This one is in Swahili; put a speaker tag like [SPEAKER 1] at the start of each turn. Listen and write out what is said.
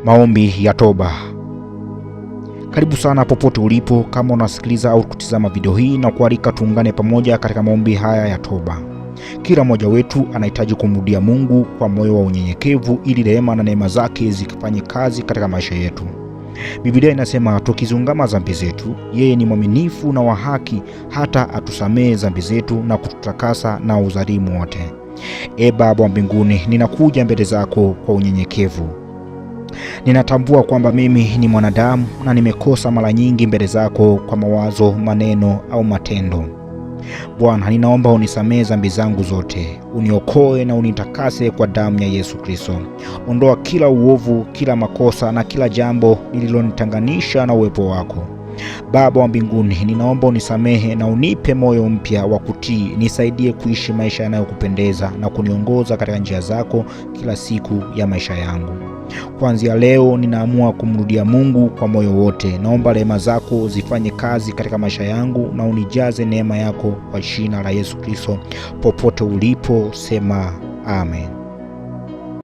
[SPEAKER 1] Maombi ya toba. Karibu sana popote ulipo, kama unasikiliza au kutizama video hii, na kualika tuungane pamoja katika maombi haya ya toba. Kila mmoja wetu anahitaji kumrudia Mungu kwa moyo wa unyenyekevu ili rehema na neema zake zikifanye kazi katika maisha yetu. Biblia inasema tukizungama dhambi zetu, yeye ni mwaminifu na wa haki hata atusamehe dhambi zetu na kututakasa na udhalimu wote. E Baba wa mbinguni, ninakuja mbele zako kwa unyenyekevu. Ninatambua kwamba mimi ni mwanadamu na nimekosa mara nyingi mbele zako kwa mawazo, maneno au matendo. Bwana, ninaomba unisamehe dhambi zangu zote, uniokoe na unitakase kwa damu ya Yesu Kristo. Ondoa kila uovu, kila makosa na kila jambo lililonitanganisha na uwepo wako. Baba wa mbinguni, ninaomba unisamehe na unipe moyo mpya wa kutii. Nisaidie kuishi maisha yanayokupendeza na kuniongoza katika njia zako kila siku ya maisha yangu. Kuanzia leo ninaamua kumrudia Mungu kwa moyo wote. Naomba rehema zako zifanye kazi katika maisha yangu na unijaze neema yako kwa jina la Yesu Kristo. Popote ulipo sema amen.